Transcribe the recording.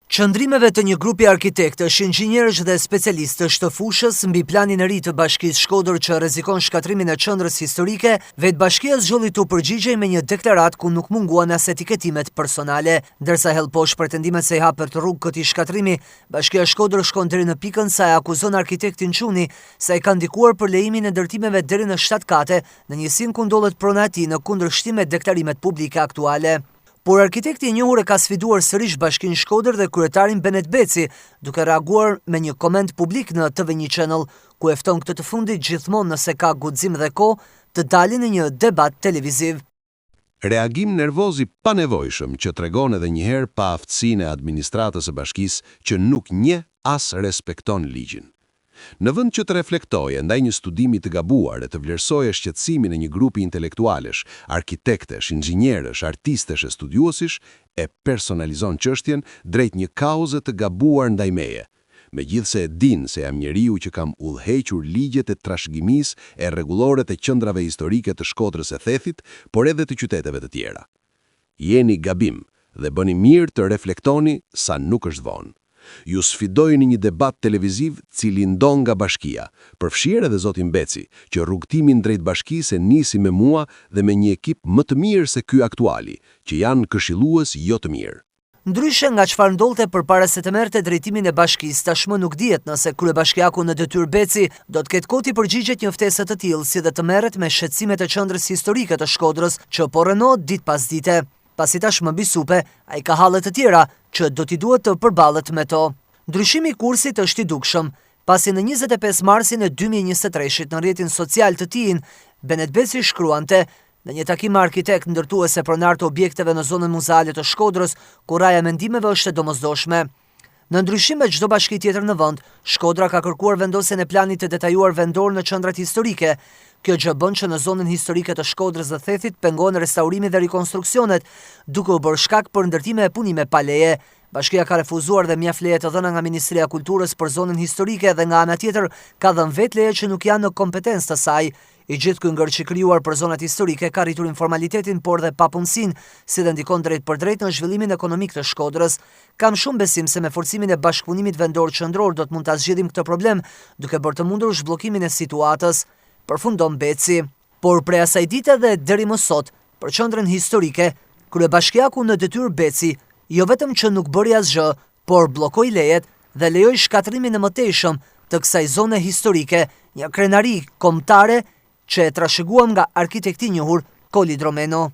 Qëndrimeve të një grupi arkitektësh, inxhinierësh dhe specialistësh të fushës mbi planin e ri të Bashkisë Shkodër që rrezikon shkatërrimin e qendrës historike, vetë bashkia zgjodhi t'u përgjigjej me një deklaratë ku nuk munguan as etiketimet personale. Ndërsa hedh poshtë pretendimet se i hapet rrugë këtij shkatërrimi, Bashkia Shkodër shkon deri në pikën sa e akuzon arkitektin Çuni se ai ka ndikuar për lejimin e ndërtimeve deri në shtatë kate në njësinë ku ndodhet prona e tij në kundërshtim me deklarimet publike aktuale. Por arkitekti i njohur e ka sfiduar sërish Bashkinë Shkodër dhe kryetarin Benet Beci, duke reaguar me një koment publik në TV një Channel, ku e fton këtë të fundit gjithmonë nëse ka guxim dhe kohë, të dalin në një debat televiziv. Reagim nervoz i panevojshëm që tregon edhe njëherë paaftësinë e administratës së bashkisë që nuk njeh as respekton ligjin. Në vend që të reflektojë ndaj një studimi të gabuar e të vlerësojë shqetësimin e një grupi intelektualësh, arkitektesh, inxhinierësh, artistesh e studiuesish, e personalizon çështjen drejt një kauze të gabuar ndaj meje, megjithëse e din se jam njeriu që kam udhëhequr ligjet e trashëgimisë e rregulloret e qendrave historike të Shkodrës e Thethit, por edhe të qyteteve të tjera. Jeni gabim dhe bëni mirë të reflektoni sa nuk është vonë. Ju sfidoj në një debat televiziv cilindo nga bashkia, përfshirë edhe zotin Beci, që rrugëtimin drejt bashkisë e nisi me mua dhe me një ekip më të mirë se ky aktuali, që janë këshillues jo të mirë. Ndryshe nga çfarë ndodhte përpara se të merrte drejtimin e bashkisë, tashmë nuk dihet nëse kryebashkiaku në detyrë Beci do të ketë kohë t'i përgjigjet një ftese të tillë si dhe të merret me shqetësimet e qendrës historike të Shkodrës që po rrënohet ditë pas dite. Pasi tashmë mbi supe, ai ka halle të tjera që do t'i duhet të përballet me to. Ndryshimi i kursit është i dukshëm, pasi në 25 marsin e 2023-shit në rrjetin social të tijin, Benet Beci shkruante, Në një takim me arkitektë, ndërtues e pronarë të objekteve në zonën muzeale të Shkodrës, kuraja e mendimeve është e domosdoshme. Në ndryshim me çdo bashki tjetër në vend, Shkodra ka kërkuar vendosjen e planit të detajuar vendor në qendrat historike. Kjo gjë bën që në zonën historike të Shkodrës dhe Thethit pengohen restaurimi dhe rikonstruksionet, duke u bërë shkak për ndërtime e punime pa leje. Bashkia ka refuzuar dhe mjaft leje të dhëna nga Ministria e Kulturës për zonën historike dhe nga ana tjetër ka dhënë vetë leje që nuk janë në kompetencë të saj. I gjithë ky ngërç i krijuar për zonat historike ka rritur informalitetin por dhe papunësinë, si dhe ndikon drejtpërdrejt në zhvillimin ekonomik të Shkodrës. Kam shumë besim se me forcimin e bashkëpunimit vendor-qendror do të mund ta zgjidhim këtë problem, duke bërë të mundur zhbllokimin e situatës. Përfundon Beci. Por prej asaj dite dhe deri më sot, për qendrën historike, kryebashkiaku në detyrë Beci, jo vetëm që nuk bëri asgjë, por bllokoi lejet dhe lejoi shkatërrimin e mëtejshëm të kësaj zone historike, një krenari kombëtare që e trashëguam nga arkitekti i njohur Kol Idromeno.